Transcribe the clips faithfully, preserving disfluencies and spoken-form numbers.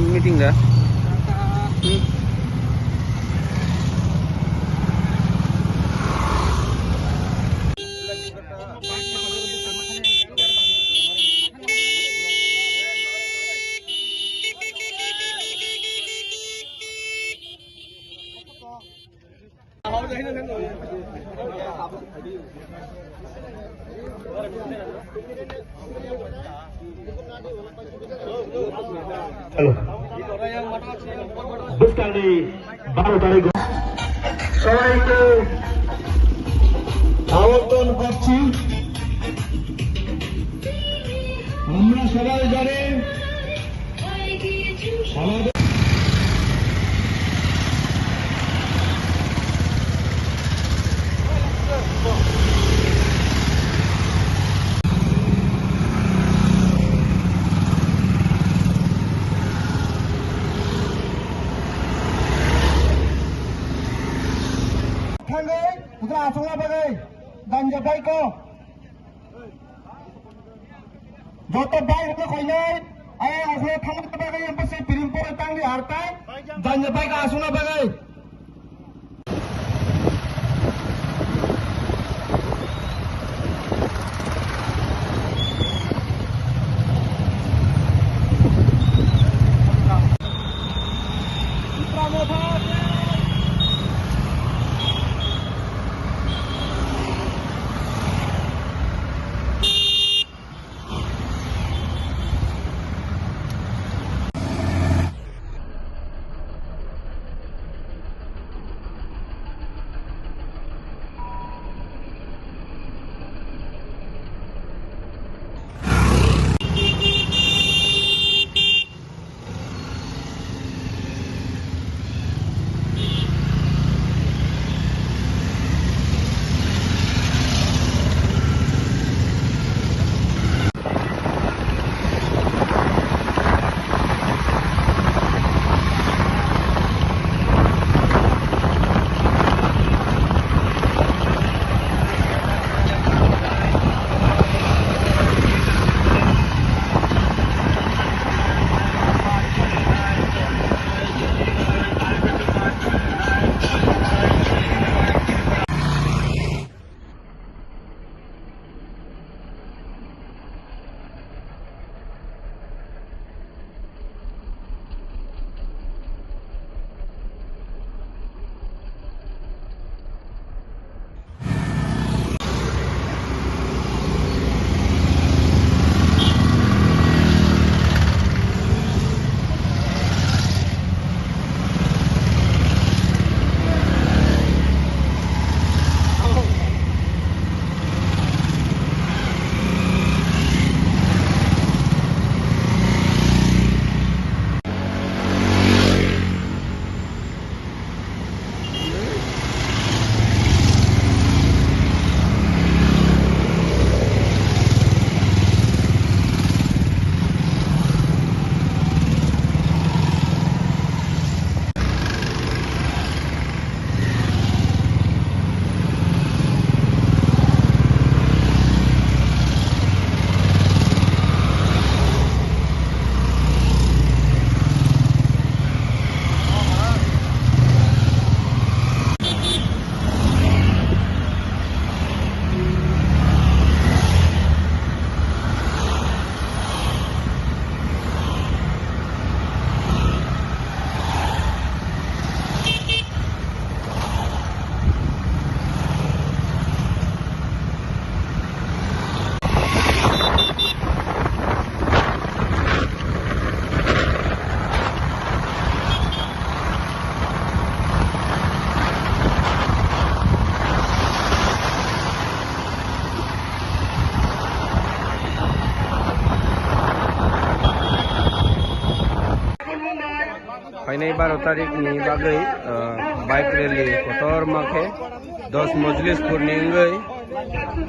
Meeting da. Hmm. Hello. Bwskangni baro tarikh o sobaikhe awartan gorchi. Amra sobai jare. Thangwi, putra asongna bagwi, danja baiko. Joto bike rok khainai, ayang asle thangna bagwi, ang bwsai piring pore tangli hartai, danja baiko asongna bagwi. Phainai baro tarikh ni bagwi, ah, bike rally kotorma khe dos Mojlispur ni wngwi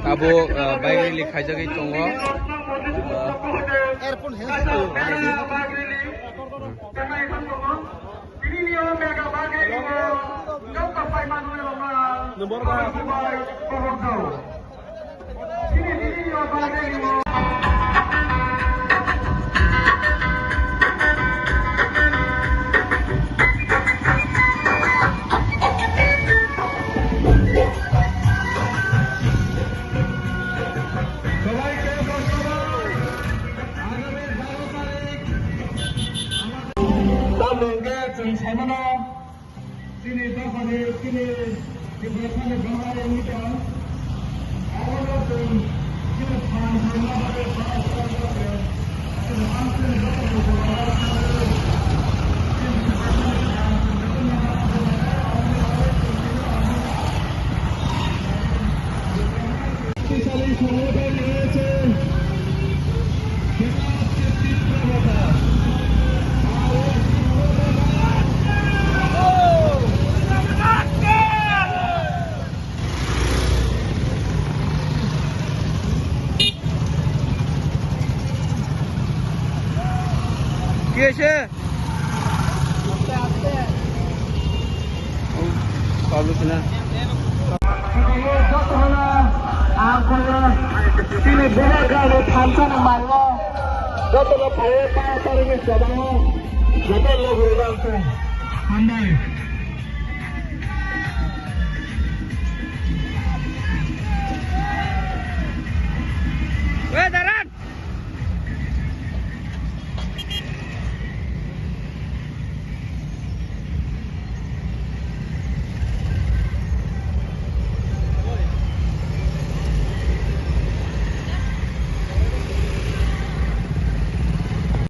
abo, ah, bike rally khaijagwi tongo. Ah, Saimano, chini dophani, chini Tiprasani dophani wngwi tong. Abono chwng chini phan khlaina bagwi chini manthani dophani শক্তিশালী সংগঠন রয়েছে। কি হয়েছে? Chini Bubagra ni thansa ni mario joto no phaiwi panch tarikh ni swbangma joto logi rwjak khe. Hambai.